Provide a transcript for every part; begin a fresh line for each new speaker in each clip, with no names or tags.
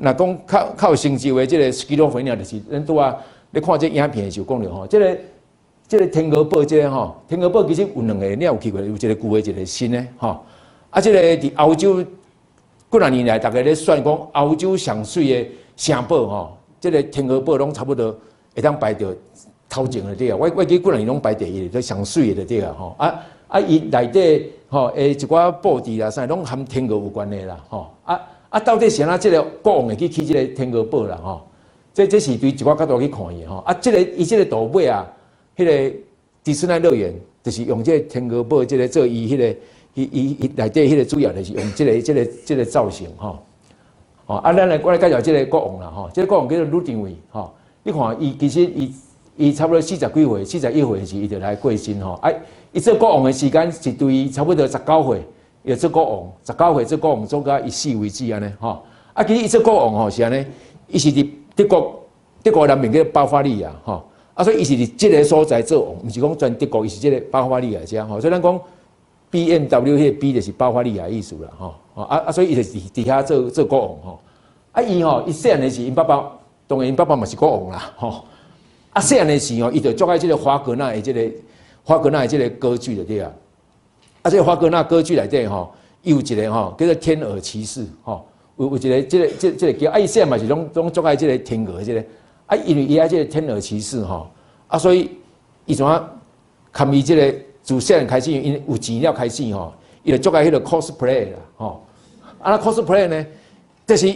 若講較較有成就的這个 schizophrenia，就是咱拄仔咧看這影片的時候講著吼，這个天鵝堡這个吼，天鵝堡其實有兩個，你有去過？有一個舊的，一個新的吼。啊，這个佇歐洲幾若年來，逐家咧算講歐洲上媠的城堡吼，這个天鵝堡攏差不多會當排著頭前的對啊。我記幾若年攏排第一，都上媠的對啊吼。啊啊，伊內底吼，的一寡布置啦，啥攏含天鵝有關係啦吼。啊啊，到底是按怎這个國王會去起這个天鵝堡啦吼？這是對一寡角度去看伊吼。啊，這个伊這个圖尾啊，彼个迪士尼樂園就是用這个天鵝堡這个做伊彼个伊伊伊內底彼个主要就是用這个造型吼。吼啊，咱來我來介紹這个國王啦吼。這个國王叫做魯定偉吼。你看伊其實伊伊差不多四十幾歲，41歲時，伊就來過身吼。啊，伊做國王的時間是對差不多十九歲，伊做國王，十九歲做國王做到伊死為止按呢吼。啊，其實伊做國王吼是按呢，伊是佇德國南面叫巴伐利亞吼。啊，所以伊是佇這个所在做王，毋是講全德國，伊是這个巴伐利亞遮吼。所以咱講 BMW 彼個 B 就是巴伐利亞意思啦吼。啊啊，所以伊就是佇遐做國王吼。啊，伊吼伊細漢的時，𪜶爸爸當然𪜶爸爸嘛是國王啦吼。啊，細漢的時吼，伊就足愛這个華格納的這个華格納的這个歌劇就對啊。啊，這个華格納歌劇內底吼，伊有一个吼叫做天鵝騎士吼，有一个這個叫啊，伊細漢嘛是攏足愛這个天鵝這个。啊，因為伊愛這个天鵝騎士吼，啊，所以伊怎啊，含伊這个自細漢開始，𪜶有錢了開始吼，伊就足愛彼个 cosplay 啦吼。啊，那 cosplay 呢，就是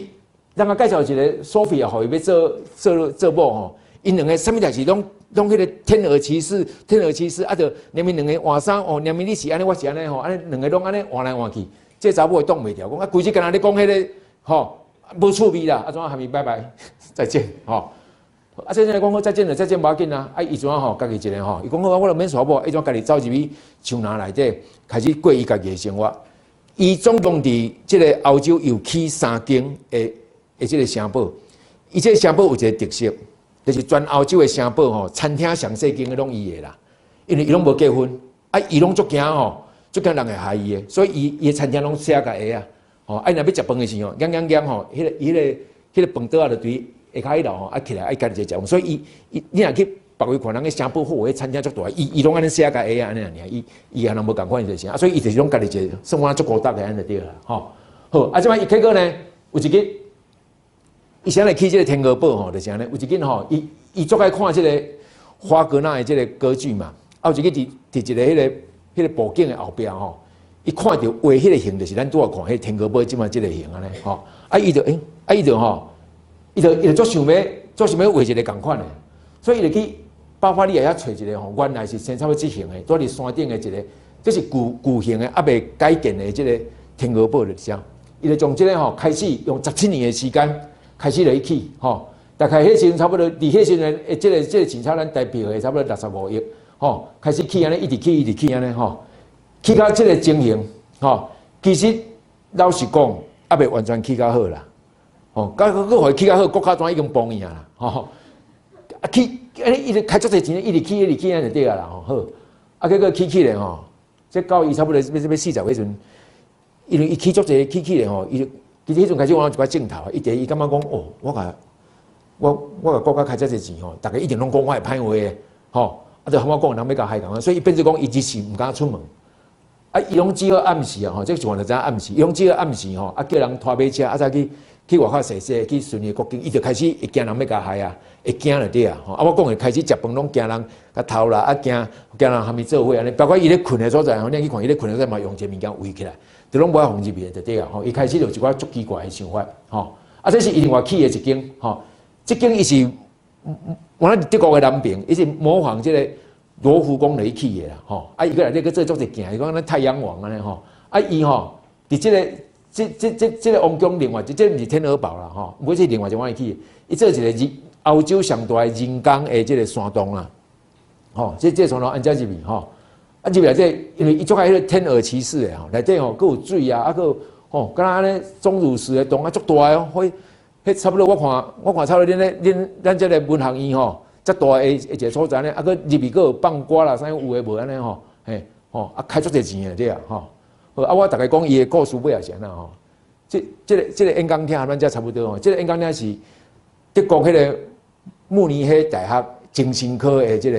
咱共介紹一个索菲亞，予伊欲做某吼，𪜶兩个啥物代誌攏彼个天鵝騎士，天鵝騎士啊，就連面兩个換衫哦，連面你是按呢，我是按呢吼，按呢兩个攏按呢換來換去，這查某會擋袂牢，講啊，規日干焦咧講彼个吼，無趣味啦，啊怎啊含伊拜拜，再見吼。啊，這陣來講好再見就再見無要緊啊！啊，伊怎吼，家己一个吼，伊講好啊，我著免娶某，伊怎家己走入去樹林內底，開始過伊家己的生活。伊總共佇這个歐洲有起三間的這个城堡。伊這个城堡有一个特色，就是全歐洲的城堡吼，餐廳上細間的攏伊的啦。因為伊攏無結婚，啊，伊攏足驚吼，足驚人會害伊的，所以伊伊的餐廳攏寫共下啊。吼，啊，伊若欲食飯的時候，醃醃醃吼，彼个飯桌仔就佇下跤彼落吼，啊起來愛家己一个食飯，所以伊伊你若去別位看人个城堡好，彼餐廳足大，伊伊攏按呢寫共下啊，按呢爾，伊伊予人無仝款就是啊，所以伊就是攏家己一个，算我足孤單的按呢就對啦，吼。好，啊，這擺伊結果呢，有一日，伊啥來起這个天鵝堡吼，就是按呢，有一日吼，伊伊足愛看這个華格納的這个歌劇嘛，啊，有一日佇一个彼个布景的後壁吼，伊看著畫彼个形，就是咱拄仔看彼天鵝堡這擺這个形按呢，吼，啊，伊就欸，啊，伊就吼。伊就足想欲畫一个仝款的，所以伊就去巴伐利亞遐揣一个吼，原來是生差不多這型的，蹛佇山頂的一个，這是舊型的，猶未改建的這个天鵝堡就是這樣。伊就將這个吼開始用17年的時間開始來起吼，大概彼時陣差不多，佇彼時陣的這個錢差咱台幣的差不多65億吼，開始起按呢，一直起一直起按呢吼，起到這个情形吼，其實老實講，猶未完全起較好啦。吼，閣閣予伊起較好，國家怎已經崩去啊啦，吼！啊起，按呢一直開足濟錢，一直起，一直起，按呢就對啊啦，吼好。啊結果起起咧吼，這到伊差不多欲欲40歲時陣，因為伊起足濟起起咧吼，伊其實彼陣開始我有一寡鏡頭，伊第伊感覺講哦，我共國家開遮濟錢吼，逐家一定攏講我會歹話的，吼，啊就含我講人欲共害共，所以伊變做講伊日時毋敢出門。啊，伊攏只好暗時啊，吼，這是我就知影暗時，伊攏只好暗時吼，啊叫人拖馬車，啊再去。去外口踅踅，去巡伊國境，伊就開始會驚人欲共害啊，會驚就對啊。吼啊，我講會開始食飯攏驚人共偷啦，啊驚驚人含伊做伙按呢。包括伊咧睏的所在吼，你去看伊咧睏的所在嘛，用一個物件圍起來，就攏無愛予入去就對啊。吼，伊開始就有一寡足奇怪的想法，吼。啊，這是伊另外起的一間，吼，這間伊是原來德國的南邊，伊是模仿這个羅浮宮來起的啦，吼。啊，伊閣內底閣做足濟鏡，伊講咱太陽王按呢吼。啊，伊吼佇這个。這個王宮另外，這毋是天鵝堡啦，吼，毋過這另外一款去，伊做一個人歐洲上大的人工的這个山洞啦，吼，這山洞按遮入去吼，啊入來這，因為伊足愛彼个天鵝騎士的吼，內底吼閣有水啊，啊閣有吼，敢若按呢鐘乳石的洞啊，足大的哦，彼彼差不多我看我看差不多恁咧恁咱這个文學院吼，遮大的一個所在呢，啊閣入去閣有放歌啦，啥有的無按呢吼，嘿，吼啊開足濟錢的對啊，吼。好啊，我逐家講伊的故事尾也是按怎吼。這個演講廳和咱遮差不多吼。這個演講廳是德國彼個慕尼黑大學精神科的這個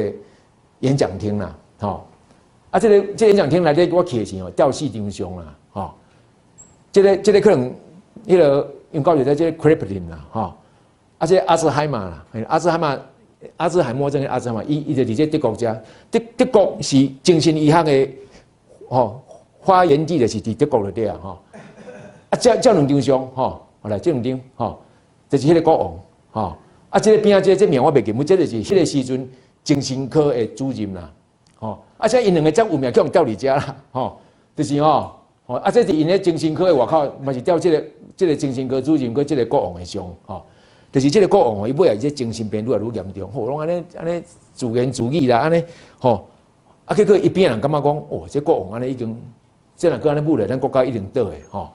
演講廳啦，吼。啊，這個演講廳內底我去的時吼，吊四張相啦，吼。這個可能彼個用教授在這個 Kraepelin 啦，吼。啊，這個阿茲海默啦，阿茲海默、阿茲海默症的阿茲海默，伊就佇這德國遮，德國是精神醫學的吼發源地，就是佇德國就對啊，吼。啊，這兩張相，吼，好來，這兩張，吼，就是彼個國王，吼。啊，這個邊仔這名我袂記，這個是彼個時陣精神科的主任啦，吼。啊，這𪜶兩個遮有名去予吊佇遮啦，吼，就是吼，吼，啊，這是𪜶咧精神科的外口，嘛是吊這個精神科主任佮這個國王的像，吼。就是這個國王吼，伊尾仔這精神病愈來愈嚴重，吼，攏按呢按呢自言自語啦，按呢，吼，啊，結果伊邊仔人感覺講，哦，這國王按呢已經，這若閣按呢舞咧，咱國家一定倒的，吼。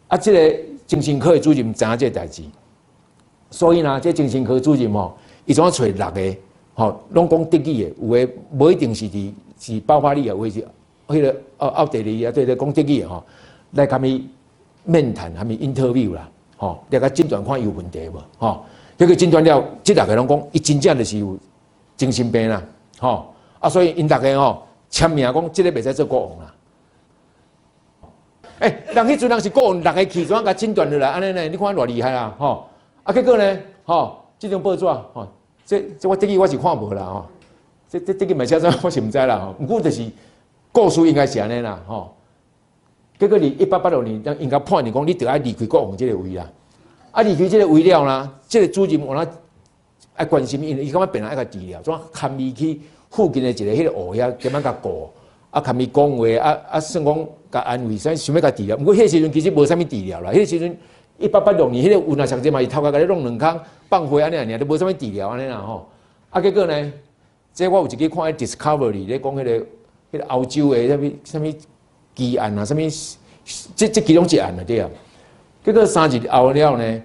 啊，這個精神科的主任知影這個代誌，所以呢，這精神科主任吼，伊怎揣六個，吼，攏講德語的，有的無一定是佇是巴伐利亞，有的是彼個奧地利啊，對對，講德語的吼，來共伊面談，共伊 interview 啦。吼，來共診斷看伊有問題無？吼，結果診斷了，這六個攏講，伊真正就是有精神病啦，吼，啊，所以𪜶逐个吼簽名講，這個袂使做國王啦。欸，人彼陣人是國王，六個去怎共診斷落來？按呢呢，你看偌厲害啦，吼！啊，結果呢，吼，這張報紙，吼，這我德語我是看無啦，吼，這德語嘛寫啥我是毋知啦，吼。毋過就是故事應該是按呢啦，吼。結果佇1886年，𪜶共判你講，你著愛離開國王這個位啦。啊，離開這個位了啦，這個主任有哪愛關心，因為伊感覺病人愛共治療，怎牽伊去附近的一個彼個湖遐，點樣共顧，啊，共伊講話，啊啊，算講共安慰，想欲共治療。毋過彼個時陣其實無啥物治療啦，彼個時陣1886年，彼個有若上濟嘛是頭殼共你弄兩空放血按呢爾，都無啥物治療按呢啦吼。啊，結果呢，這我有一個看 Discovery 咧講彼個歐洲的啥物啥物奇案啊，啥物這其中一案啊對啊。結果3日後了呢，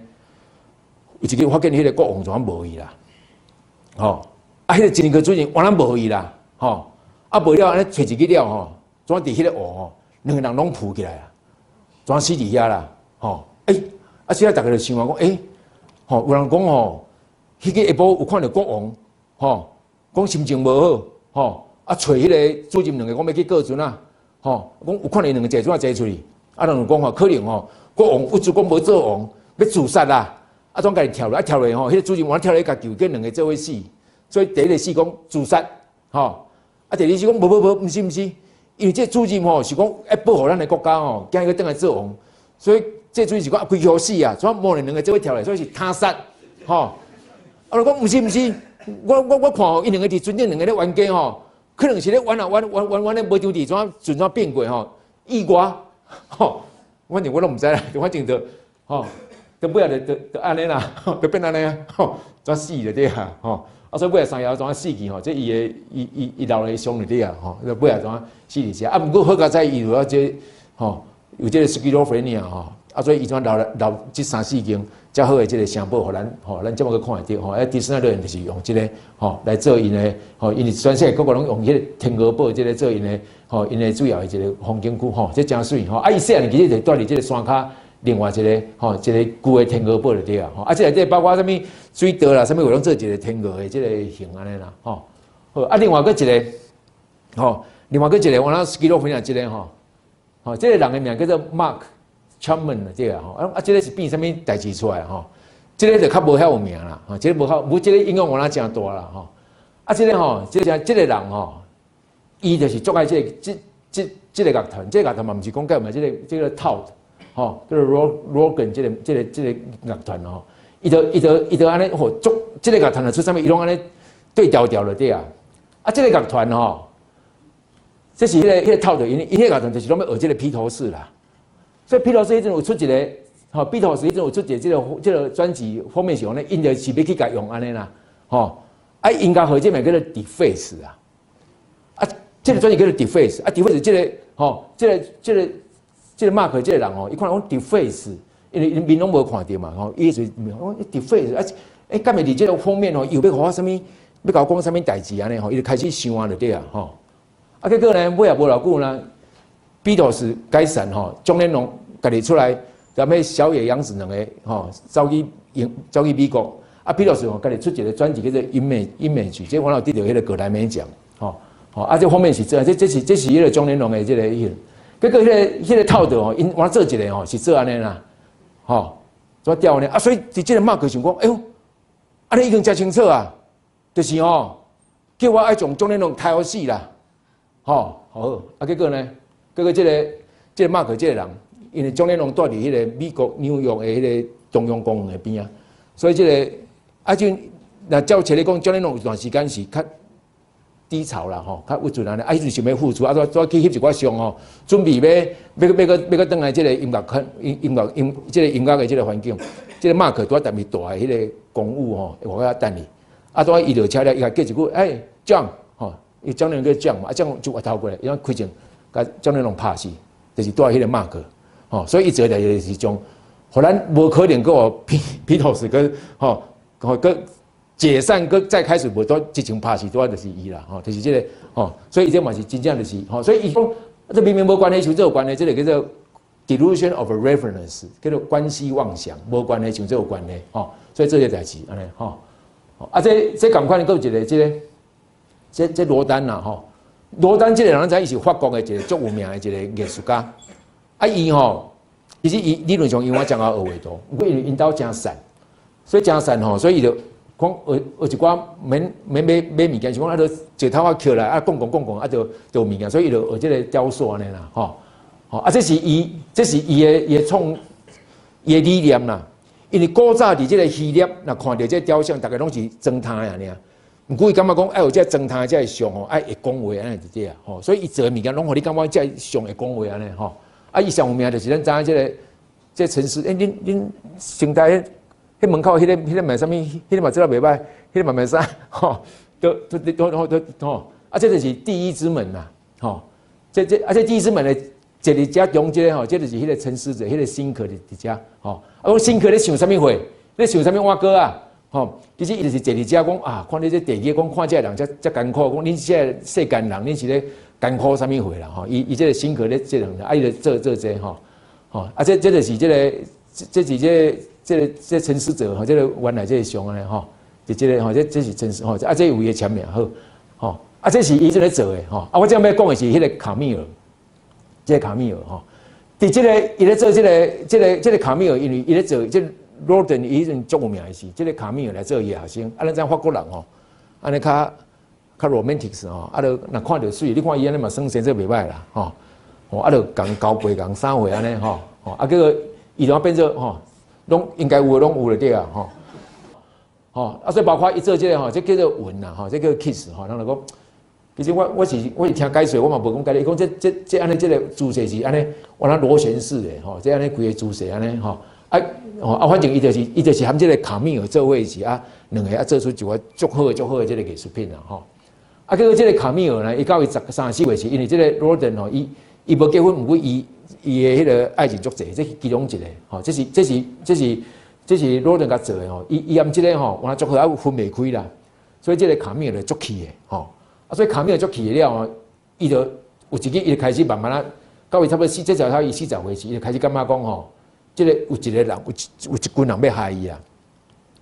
有一個發現彼個國王怎無去啦，吼！啊，彼個精神科主任原來無去啦，吼！啊，無了按呢揣一日了吼，怎佇彼個湖吼，兩個人攏浮起來啊，怎死佇遐啦，吼！欸，啊，這下逐家就想啊，講欸，吼，有人講吼，彼個下晡有看著國王，吼，講心情無好，吼，啊，揣彼個主任兩个講欲去告船啊，吼，講有看著兩个坐船坐出去，啊，人就講吼，可能吼，國王意思講無做王，欲自殺啦，啊，怎家己跳落，啊跳落吼，彼個主任往跳落去共救，見兩个做伙死，所以第一个死講自殺，吼，啊，第二死講無無無，毋是毋是，因為這個主任吼是講愛保護咱的國家吼，驚伊閣轉來做王，所以這主任是講啊規予死啊，怎無兩個做伙跳落，所以是他殺，吼，啊，我講毋是毋是，我看吼，𪜶兩个佇船頂兩个咧冤家吼，可能是咧冤啊冤冤冤冤咧無張佇怎船怎變過吼，意外，吼，反正我攏毋知啦，反正就吼，到尾仔就按呢啦，就變按呢啊，吼，怎死就對啊，吼，啊所以尾仔三爺怎死去吼，這伊的伊伊伊留的傷就對啊，吼，尾仔怎死佇遮啊？毋過好佳哉伊有啊這吼，有這個 schizophrenia 吼，啊所以伊怎留留這三四間遮好的這個城堡，予咱吼，咱這麼閣看會著吼，啊迪士尼樂園就是用這個吼來做𪜶的吼，因為全世界各國攏用彼個天鵝堡這個做𪜶的吼，𪜶的主要的一個風景區吼，這誠媠吼，啊伊細漢其實就蹛佇這個山跤。另外一個吼，一個舊的天鵝堡就對啊，吼，啊，這內底包括啥物水道啦，啥物話攏做一個天鵝的這個形按呢啦，吼，好，啊，另外閣一個，吼，另外閣一個，我咱 schizophrenia 這個吼，吼，這個人的名叫做 Mark Chapman 對啊，吼，啊，啊，這個是變啥物代誌出來吼？這個就較無遐有名啦，吼，這個無較，無這個影響有哪誠大啦，吼，啊，這個吼，這個這個人吼，伊就是足愛這個這這這個樂團，這個樂團嘛毋是講蓋嘛，這個 Tout。吼，叫做 Rogan 這個樂團吼，伊就按呢吼，足這個樂團就出啥物，伊攏按呢對調調就對啊。啊，這個樂團吼，這是彼個套的，𪜶彼個樂團就是攏欲學這個披頭士啦。所以披頭士彼陣有出一個，吼，披頭士彼陣有出一個這個專輯封面是按呢，𪜶就是欲去共用按呢啦，吼，啊，𪜶共號這名叫做 Deface 啊，啊，這個專輯叫做 Deface，啊，Deface 這個，吼，這個 Mark 這個人吼，伊看講 Deface，因為𪜶面攏無看著嘛，吼，伊就講 Deface，啊，欸，敢會佇這個封面吼，又欲予我啥物，欲共我講啥物代誌按呢吼，伊就開始想啊，就對啊，吼，啊，結果呢，尾仔無偌久呢，披頭士解散吼，蔣連龍家己出來踮彼小野洋子兩个吼，走去美國，啊，披頭士吼，家己出一个專輯叫做《Image》，這我有得著彼个格萊美獎，吼吼，啊，這方面是這，這是彼个蔣連龍的這个彼个，結果彼个套的吼，𪜶我做一个吼是做按呢啦，吼，做吊呢，啊，所以佇這个馬克想講，哎喲，按呢已經誠清楚啊，就是吼，叫我愛將蔣連龍刣予死啦，吼，好，啊，結果呢，結果這個馬克這個人，因為蔣連龍蹛佇彼个美國紐約的彼個中央公園的邊仔，所以這个啊，就若照切咧講，蔣連龍有段時間是較低潮啦，吼，較鬱卒按呢，啊，彼陣想欲復出，啊，煞去翕一寡相吼，準備欲閣轉來這个音樂圈，音音樂音這个音樂的這个環境，這个馬克拄仔踮伊蹛的彼个公寓吼，外口等伊，啊，拄仔伊落車了，伊共叫一句，欸，蔣，吼，伊蔣連龍叫蔣嘛，啊，蔣就回頭過來，伊講開槍，共蔣連龍拍死，就是蹛彼个馬克，吼，所以伊做的代誌就是將，予咱無可能閣予披頭士閣吼，吼閣解散閣再開始無拄一槍拍死，拄仔就是伊啦，吼，就是這个，吼，所以伊這嘛是真正就是，吼，所以伊講這明明無關係，像這有關係，這个叫做 delusion of reference，叫做關係妄想，無關係像這有關係，吼，所以這个代誌按呢，吼，啊，這仝款閣有一个這个，這羅丹啦，吼，羅丹這个人咱知伊是法國的一个足有名的一个藝術家，啊，伊吼，其實伊理論上伊我真𠢕學畫圖，毋過因為𪜶兜誠散，所以誠散吼，所以伊就講學學一寡免免買買物件，是講啊，就石頭仔抾來啊，講講講講啊，就有物件，所以伊就學這个雕塑按呢啦，吼，吼啊，這是伊的理念啦。因為古早佇這个希臘，若看著這雕像，逐个攏是裝癱的爾。毋過伊感覺講，愛有這裝癱的這个像吼，愛會講話按呢就對啊，吼，所以伊做的物件攏予你感覺這个像會講話按呢吼。啊，伊上有名就是咱知影這个這個城市，欸，恁成大彼門口彼個賣啥物？彼个嘛做得袂䆀，彼个嘛袂使吼，都都都都吼，啊，這就是地獄之門啦，吼，這啊，這地獄之門的坐佇遮中這个吼，這就是彼个沉思者，彼个 thinker 佇遮吼。啊，講 thinker 咧想啥物貨？咧想啥物碗糕啊？吼，其實伊就是坐佇遮講啊，看你這地獄，講看這个人遮遮艱苦，講恁這个世間人，恁是咧艱苦啥物貨啦？吼，伊這个 thinker 咧這樣，啊，伊就做做這吼，吼，啊，這就是這个，這是這個這個沉思者吼，這个原來這个像按呢吼，就這个吼，這是沉思吼，啊，這有伊的簽名好，吼，啊，這是伊這咧做的吼，啊，我這欲講的是彼个卡米爾，這个卡米爾吼，佇這个伊咧做這个這个這个卡米爾，因為伊咧做這羅登伊彼陣足有名的是，這个卡米爾來做伊的學生，啊，咱知法國人吼，按呢較較 romantic 吼，啊，就若看著媠，你看伊按呢嘛耍生做袂䆀啦，吼，吼，啊，就共交背共啥貨按呢吼，吼，啊，結果伊就變做吼，攏應該有的攏有就對啊，吼，吼，啊，所以包括伊做這个吼，這叫做吻啦，吼，這叫 kiss 吼，人就講，其實我是聽解說，我嘛無講解，伊講這按呢這个姿勢是按呢，原來螺旋式的吼，這按呢規个姿勢按呢吼，啊，吼啊，反正伊就是含這个卡米爾做伙是啊，兩个啊做出一寡足好的足好的這个藝術品啦，吼。啊，結果這个卡米爾呢，伊到伊34歲時，因為這个羅登吼，伊無結婚，毋過伊的彼个愛情足濟，這是其中一个，吼，這是羅登共做的吼，伊含這个吼，原來足好啊分袂開啦，所以這个卡米爾就足氣的，吼，啊，所以卡米爾足氣的了後，伊就有一日伊就開始慢慢啊，到伊差不多四，這時候伊40歲時，伊就開始感覺講吼，這个有一个人，有一群人欲害伊啊，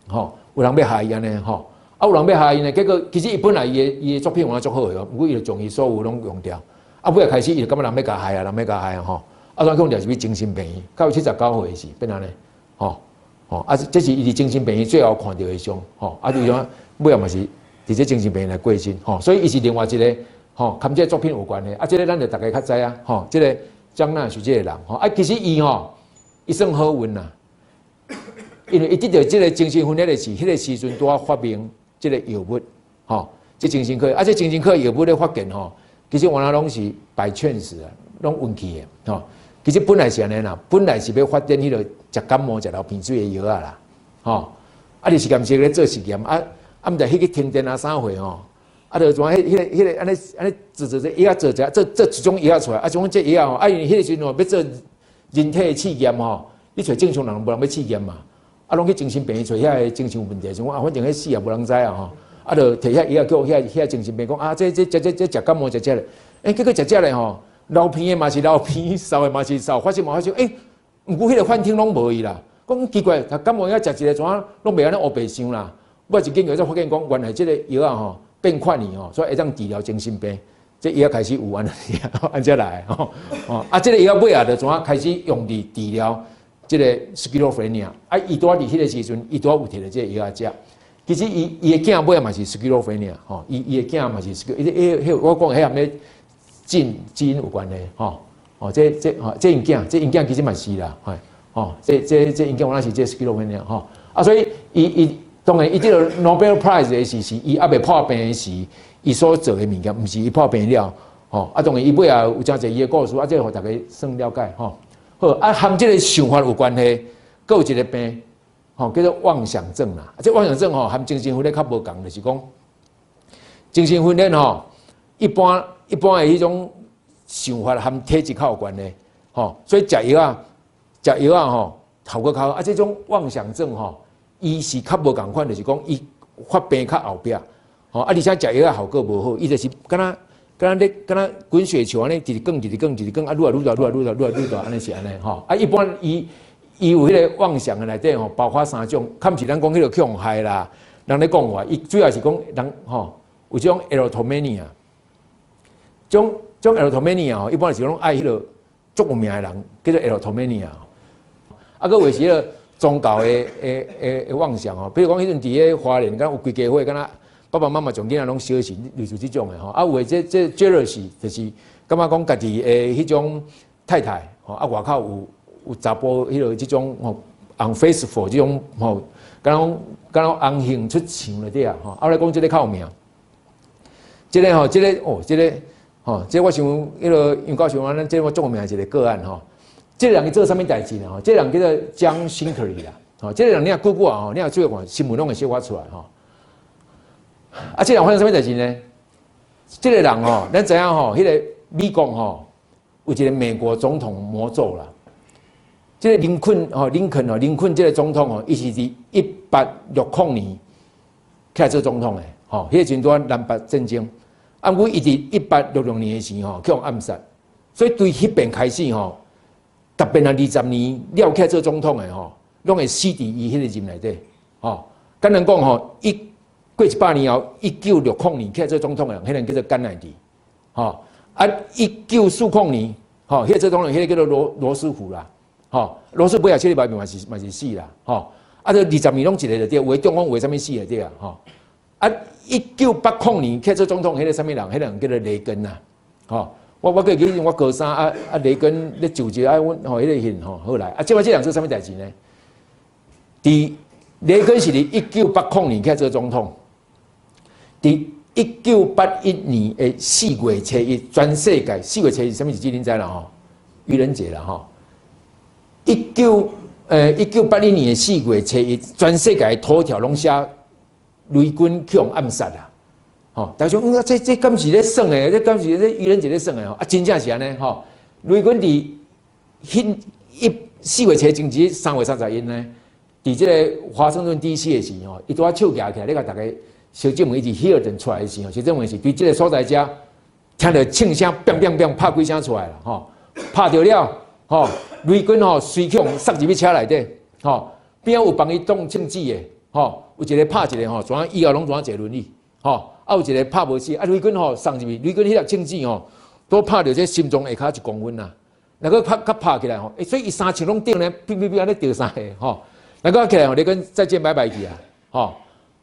吼，有人欲害伊按呢，吼，啊，有人欲害伊呢，結果其實伊本來伊的作品原來足好的，毋過伊就將伊所有攏用掉，啊，尾仔開始伊就感覺人欲共害啊，人欲共害啊，吼。啊，煞講就是去精神病院，到伊79歲時變按呢，吼吼，啊，這是伊佇精神病院最後看著的相，吼，啊，就講尾仔嘛是佇這精神病院來過身，吼，所以伊是另外一个，吼，佮這個作品有關的，啊，這个咱就逐家較知影，吼，這个張納是這个人，吼，啊，其實伊吼，伊算好運啦，因為伊得著這个精神分裂的時，彼个時陣拄仔發明這个藥物，吼，這精神科，啊，這精神科藥物的發現吼，其實原來攏是 by chance 啊，攏運氣的，吼。其實本來是按呢啦，本來是欲發展彼个食感冒、食流鼻水的藥仔啦，吼！啊，佇實驗室咧做實驗，啊啊，毋知彼個停電啊啥貨吼，啊，就怎彼個按呢按呢做做做藥仔做者做做一種藥仔出來，啊，像講這藥仔吼，啊，因為彼個時陣吼欲做人體的試驗吼，你揣正常人無人欲試驗嘛，啊，攏去精神病院揣遐个精神有問題，想講啊，反正彼死也無人知啊吼，啊，就摕遐藥仔叫遐精神病講啊，這食感冒食這咧，欸，結果食這咧吼，流鼻的嘛是流鼻，嗽的嘛是嗽，發燒嘛發燒，欸，毋過彼个幻聽攏無去啦。講奇怪，感冒藥食一个怎啊攏袂按呢烏白想啦。尾一研究才發現講，原來這个藥仔吼變款去吼，所以會當治療精神病。這藥開始有按呢，按這來吼哦。啊，這个藥尾仔就怎啊開始用佇治療這个 schizophrenia。啊，伊拄仔佇彼个時陣，伊拄仔有提著這个藥仔食。其實伊伊的囝尾仔嘛是 schizophrenia 吼，伊伊的囝嘛是 schizo，伊彼我講彼和咩基因有關係吼。哦，這這吼，這𪜶囝，這𪜶囝其實嘛是啦，嘿，吼，這這這𪜶囝原來是這 schizophrenia 吼。啊，所以伊伊當然伊這个 Nobel Prize 的時是伊猶未破病的時，伊所做的物件，毋是伊破病了，吼。啊，當然伊尾仔有誠濟伊的故事，啊，這個予大家算了解吼。好，啊，和這个想法有關係，閣有一个病，吼，叫做妄想症啦。啊，這妄想症吼，和精神分裂較無仝，就是講精神分裂吼，一般一般的彼種想法和體質較有關係，吼，所以食藥仔，食藥仔吼，效果較好。啊，這種妄想症吼，伊是較無仝款，就是講伊發病較後壁，吼，啊，而且食藥仔效果無好，伊就是敢若敢若咧敢若滾雪球按呢，一直滾一直滾一直滾，啊，愈來愈大，愈來愈大，愈來愈大，按呢是按呢吼。啊，一般伊伊有彼个妄想的內底吼，包括三種，較毋是咱講彼个去予害啦，人咧講話，伊主要是講人吼有這種 erotomania，這種這種 erotomania 吼，一般是攏愛彼个足有名的人，叫做 erotomania。啊，閣有時彼个宗教的的的的妄想吼，比如講彼陣佇咧花蓮，敢有規家伙，敢若爸爸媽媽將囡仔攏相信，類似這種的吼。啊，有的這這 jealousy 就是感覺講家己的彼種太太吼，啊外口有有查埔彼个這種吼 unfaithful 這種吼，敢若講敢若紅杏出牆了對啊吼。啊，來講這个較有名，這个吼，這个哦，這个吼，這个我想彼个楊教授，咱這个足有名一个個案吼。這个人伊做啥物代誌呢？吼，這个人叫做江辛克里啦。吼，這个人你若久久啊吼，你若注意看新聞攏會小可出來吼。啊，這个人發生啥物代誌呢？這個人吼，咱知影吼，彼个美國吼有一個美國總統魔咒啦。這個林肯吼，林肯吼，林肯這個總統吼，伊是佇1860年起來做總統的，吼，彼个時陣拄仔南北戰爭。啊，毋過伊佇1866年的時吼，去予暗殺，所以對彼邊開始吼，特別若20年了起來做總統的吼，攏會死佇伊彼個任內底，吼。簡單講吼，一過100年後，1960年起來做總統的人，彼個人叫做甘乃迪，吼。啊，1940年，吼，彼個做總統，彼個叫做羅羅斯福啦，吼。羅斯福也七禮拜嘛是嘛是死啦，吼。啊，這20年攏一個就對，有的中風，有的啥物死就對啊，吼。啊，1980年起來做總統，彼個啥物人？彼個人叫做雷根啦，吼。我我記得彼陣我高三啊啊，雷根咧就職啊，阮吼彼个戲吼好來。啊，這擺這人做啥物代誌呢？佇雷根是佇1980年起來做總統，佇1981年的4月初1，全世界四月初一啥物日子恁知啦吼？愚人節啦吼。1981年的四月初一，全世界頭條攏寫雷根去予暗殺啦。吼，大家講，嗯，這這敢是咧耍的？這敢是咧愚人節咧耍的吼？啊，真正是按呢吼。雷根佇彼一四月初前日3月31呢，佇這个華盛頓 D.C. 的時吼，伊拄仔手舉起來，咧共大家相證明，伊佇希爾頓出來的時候，是證明是佇這个所在遮聽著槍聲，砰砰砰，拍幾聲出來啦，吼，拍著了，吼，雷根吼隨去予送入去車內底，吼，邊仔有幫伊擋槍子的，吼，有一个拍一个吼，怎以後攏怎坐輪椅，吼，啊有一个拍無死，啊雷根吼送入去，雷根彼粒槍子吼，都拍著這心臟下跤一公分啦，若閣拍較拍起來吼，所以伊三槍攏頂咧，乒乒乒按呢著三下，吼，若閣起來吼，雷根再見拜拜去啊，吼，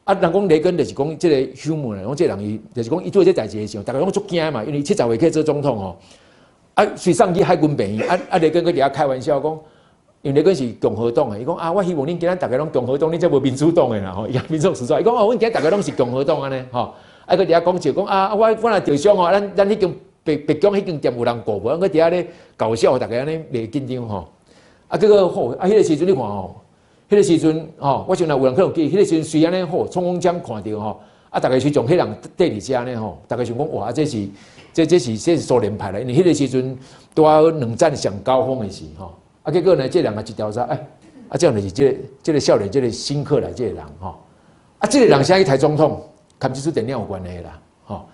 啊人講雷根就是講這个 human，講這个人伊就是講伊做這代誌的時候，大家攏足驚嘛，因為70歲去做總統吼，啊隨送去海軍病院，啊啊雷根閣佇遐開玩笑講，因為雷根是共和黨的，伊講啊，我希望恁今仔逐家攏共和黨，恁才無民主黨的啦吼，伊民主時代，伊講哦，阮今仔逐家攏是共和黨按呢吼，啊，閣佇遐講笑講啊，我我若受傷吼，咱咱彼間白白宮彼間店有人顧無？閣佇遐咧搞笑，逐家按呢袂緊張吼。啊，結果好，啊，彼個時陣你看吼，彼個時陣吼，我想若有人可能記，彼個時陣雖然呢吼，衝鋒槍看著吼，啊，逐家是將彼人綴佇遮呢吼，逐家想講哇，這是這這是這是蘇聯派來，因為彼個時陣拄仔冷戰上高峰的時吼。啊，結果呢，這兩個一調查，哎，啊，這樣就是這個這個少年，這個辛克萊這個人吼，啊，這個人現在去抬總統，佮這出電影有關係啦，吼，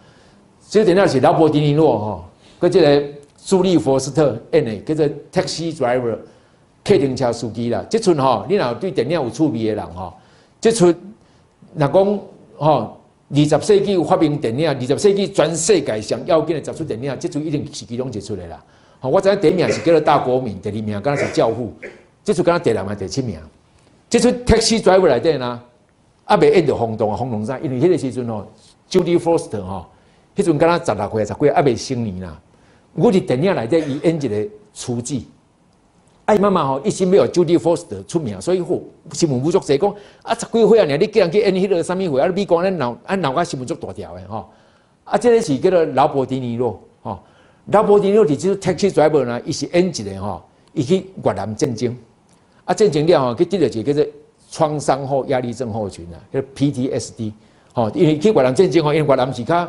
這個電影是勞勃迪尼洛吼，佮這個朱莉佛斯特演的，叫做《Taxi Driver》。客停車司機啦。這齣吼，你若對電影有趣味的人吼，這齣若講吼，二十世紀有發明電影，二十世紀全世界上要緊的十齣電影，這齣一定是其中一齣的啦。吼，我知影第一名是叫做大國民，第二名敢若是教父，這齣敢若第六名、第七名。這齣 Taxi Driver 內底呢，猶未演著轟動啊，轟動啥？因為彼個時陣吼，Jodie Foster 吼，彼陣敢若16歲、十幾，猶未成年啦。我佇電影內底，伊演一個廚子。啊，伊媽媽吼一心欲予 Jodie Foster 出名，所以吼新聞報足濟講啊，十幾歲啊，爾你竟然去演彼個啥物貨？啊，美國咧鬧啊鬧甲新聞足大條的吼。啊，這個是叫做勞勃迪尼洛吼。勞勃迪尼洛佇這 Taxi Driver 呢，伊是演一個吼，伊去越南戰爭，啊，戰爭了吼，去得著一個叫做創傷後壓力症候群啊，叫 PTSD 吼，因為去越南戰爭吼，因為越南是較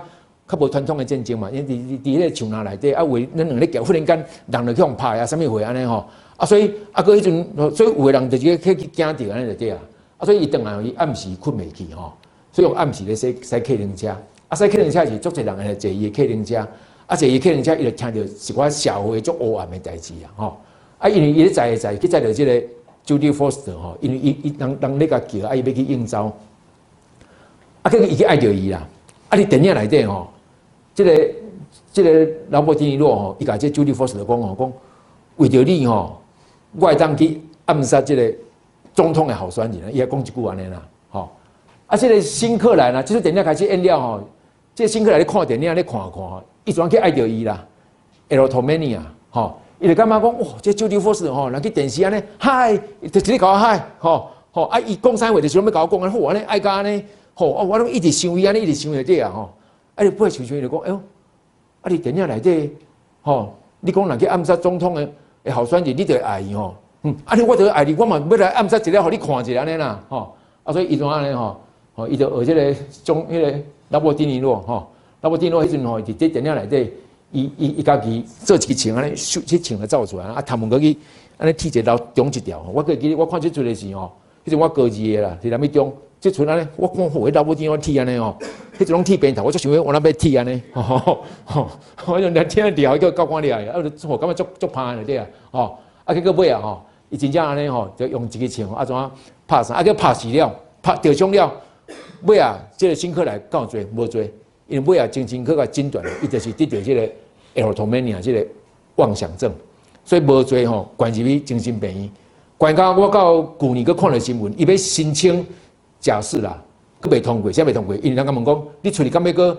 較無傳統的戰爭嘛，因為佇佇彼個樹林內底啊，為咱兩个咧忽然間人就去予拍啊，啥物貨按呢吼。啊，所以啊，閣彼陣，所以有的人就去去驚著按呢就對啊。啊，所以伊轉來伊暗時睏袂去吼，所以用暗時咧駛駛客停車。啊，駛客停車是足濟人會坐伊的客停車。啊，坐伊客停車，伊就聽著一寡社會足黑暗的代誌啊，吼。啊，因為伊咧載載去載著這個 Jodie Foster 吼，因為伊伊人人咧共叫，啊，伊欲去應召。啊，結果伊去愛著伊啦。啊，佇電影內底吼，這個勞勃迪尼洛吼，伊共這 Jodie Foster 講吼，講為著你吼，我會當去暗殺這個總統的候選人，伊也講一句按呢啦，吼。啊，這個辛克萊呢，這齣電影開始演了吼，這個辛克萊咧看電影咧看看，伊怎去愛著伊啦？Erotomania，吼，伊就感覺講，哇，這 Jodie Foster 吼，人去電視按呢，hi，就一直共我 hi，吼吼，啊，伊講啥話就是攏欲共我講按呢，好按呢愛共按呢，吼，哦，我攏一直想伊按呢，一直想就對啊，吼，啊，伊尾想想伊就講，哎喲，啊，佇電影內底，吼，你講人去暗殺總統的候選人，你就會愛伊吼，啊，你我就愛你，我嘛欲來暗殺一下，予你看一下按呢啦，吼，啊，所以伊就按呢吼，吼，伊就學這個總彼個勞勃迪尼洛吼，勞勃迪尼洛彼陣吼，佇這電影內底，伊伊伊家己做一支槍按呢，去槍就走出來，啊，頭毛閣去按呢剃一個留長一條，我閣記得我看這齣的時吼，彼陣我高二的啦，佇南一中，這齣按呢，我看吼，彼勞勃迪尼洛剃按呢吼，彼陣攏剃平頭，我足想欲我若欲剃按呢，吼吼，我就連聽掠叫教官掠去，啊，就吼感覺足足歹就對啊，吼，啊，結果尾啊吼，伊真正按呢吼，就用一支槍啊怎拍啥，啊叫拍死了，拍著傷了，尾啊，這個辛克萊敢有罪無罪？因為尾啊精神科共診斷，伊就是得著這個 erotomania 這個妄想症，所以無罪吼，關入去精神病院。關到我到舊年閣看著新聞，伊欲申請假釋啦，閣袂通過，啥袂通過？因為人共問講，你出去敢欲閣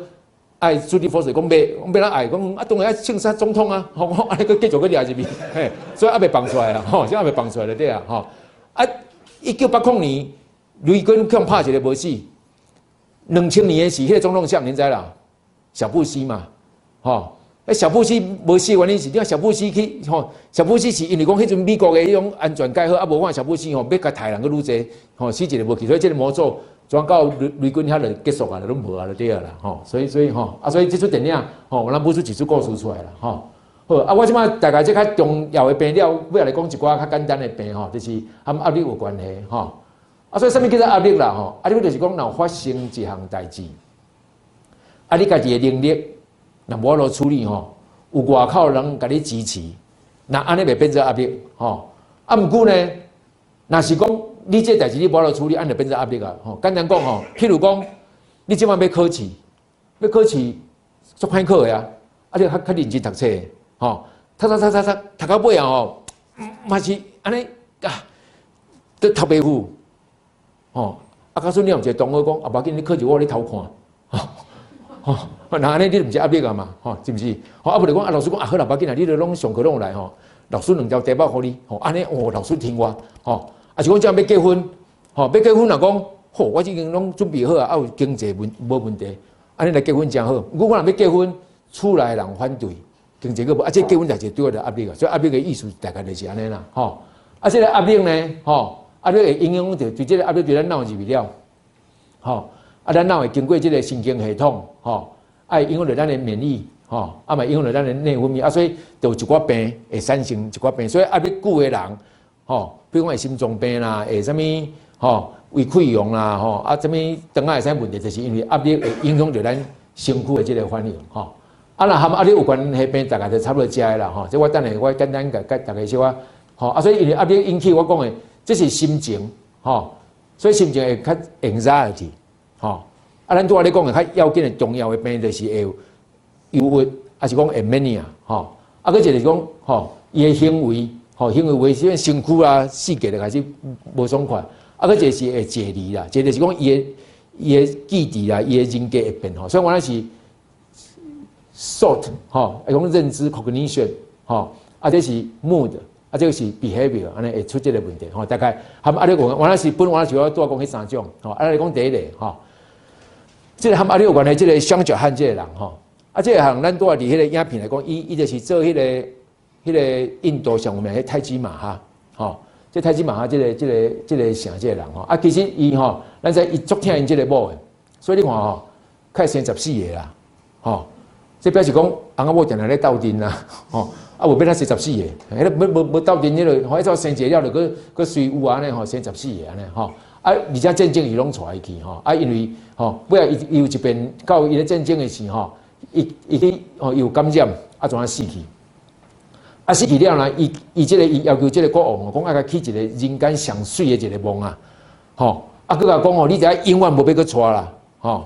愛 Jodie Foster？講欲，講欲怎愛？講啊，當然愛槍殺總統啊！吼，按呢閣繼續閣掠入去，嘿，所以猶未放出來啦，吼，這猶未放出來就對啊，吼。啊，1980年，雷根去予拍一个無死。2000年的時，彼個總統啥人知啦？小布希嘛，吼。欸，小布希無死原因是，你看小布希去吼，小布希是因為講彼陣美國的彼種安全蓋好，啊無看小布希吼，欲共刣人閣愈濟，吼死一个無去，所以這個魔咒轉到雷雷根遐就結束啊，攏無啊，就對啊啦，吼。所以所以吼，啊所以這齣電影吼，咱舞出一齣故事出來啦，吼。好，啊我這擺大概這較重要的病了，尾仔來講一寡較簡單的病吼，就是和壓力有關係吼。啊，所以啥物叫做壓力啦？吼，壓力就是講，若發生一項代誌，啊，你家己的能力若無法度處理吼，有外口人共你支持，那按呢袂變做壓力吼。啊，毋過呢，若是講你這代誌你無法度處理，按呢就變做壓力啊。吼，簡單講吼，譬如講，你這擺欲考試，欲考試足歹考的啊，啊，你較較認真讀冊，吼，讀讀讀讀讀讀到尾啊吼，嘛是按呢啊，都讀袂赴。吼，啊，假使你有一個同學講，啊，無要緊，你考試我予你偷看，吼，那按呢你毋是壓力啊嘛，吼，是毋是？吼，啊，無就講啊，老師講啊，好啦，無要緊啦，你著攏上課攏有來吼，老師兩條題目予你，吼，按呢哦，老師聽話，吼，啊是講這欲結婚，吼，欲結婚若講，好，我已經攏準備好啊，啊有經濟問無問題，按呢來結婚誠好。如果我若欲結婚，厝內人反對，經濟閣無，啊，這結婚代誌對我著壓力啊，所以壓力的意思大概就是按呢啦，吼，啊，這個壓力呢，吼。壓力會影響著，對這個壓力對咱腦入去了，吼，啊，咱腦會經過這個神經系統，吼，啊，會影響著咱的免疫，吼，啊，嘛影響著咱的內分泌，啊，所以就有一寡病會產生一寡病，所以壓力久的人，吼，比如講會心臟病啦，會啥物，吼，胃潰瘍啦，吼，啊，啥物腸仔會啥問題，就是因為壓力會影響著咱身軀的這個反應，吼。啊，若和壓力有關係病，大概就差不多這啦，吼。這我等下我簡單共共大家小可吼啊，所以因為壓力引起我講的，這是心情，吼，所以心情會較 anxiety，吼。啊，咱拄仔咧講的較要緊的重要的病，就是會有憂鬱，抑是講會 mania，吼。啊，閣一個是講，吼，伊的行為，吼，行為為啥身軀啊、四界就開始無爽快。啊，閣一個是會解離啦，這就是講伊的記憶啦，伊的人格會變吼。所以原來是 thought 吼，會講認知 cognition 吼，啊，這是 mood，啊，這個是 behavior，按呢會出這個問題吼。大概含壓力有關，原來是本來是我拄仔講彼三種吼，啊，來講第一個吼，這個含壓力有關的這個雙腳漢這個人吼，啊，這個人咱拄仔佇彼個影片來講，伊就是做彼個印度上有名彼泰姬瑪哈，吼。這泰姬瑪哈這個城這個人吼，啊，其實伊吼，咱知伊足疼𪜶這個某的，所以你看吼，開生14個啦，吼，這表示講翁仔某定定咧鬥陣啦，吼，啊無欲怎生十四個，彼個無無無鬥陣彼個，吼，彼生一個了就閣閣隨有按呢吼，生十四個按呢吼，啊，而且戰爭伊攏帶伊去吼，啊，因為吼，尾仔伊有一遍到伊咧戰爭的時吼，伊去吼伊有感染，啊，怎啊死去？啊，死去了呢，伊這個伊要求這個國王哦，講愛共起一個人間上媠的一個墓啊，吼，啊，閣共講哦，你這永遠無欲閣娶啦，吼，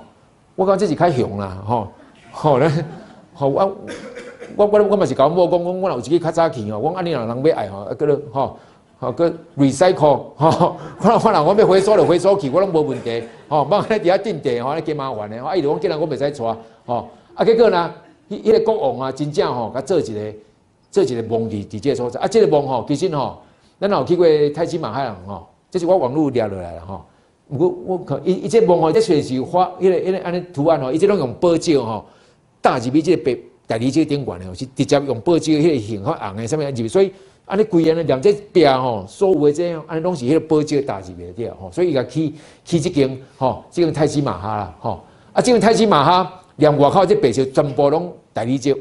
我感覺這是較雄啦，吼，吼咧，吼我嘛是共阮某講，講我若有一個較早去吼，我按呢若人欲愛吼，啊，閣落吼，吼閣 recycle 吼，我若欲回收就回收去，我攏無問題，吼，莫按呢佇遐鎮地吼，按呢加麻煩的，啊，伊就講既然我袂使娶，吼，啊，結果呢，彼個國王啊，真正吼，共做一個。做一個墓佇這個所在，啊，這個墓吼，其實吼，咱若有去過泰姬瑪哈人吼，這是我網路掠落來啦吼。毋過我看伊這墓吼，這雖然是畫彼個按呢圖案吼，伊這攏用寶石吼，打入去這個白大理石頂懸的吼，是直接用寶石彼個形較紅的啥物入去，所以按呢規个連這壁吼，所有的這按呢攏是彼個寶石打入去對吼，所以伊共起這間吼，這間泰姬瑪哈啦吼，啊，這間泰姬瑪哈連外口這白色全部攏大理石。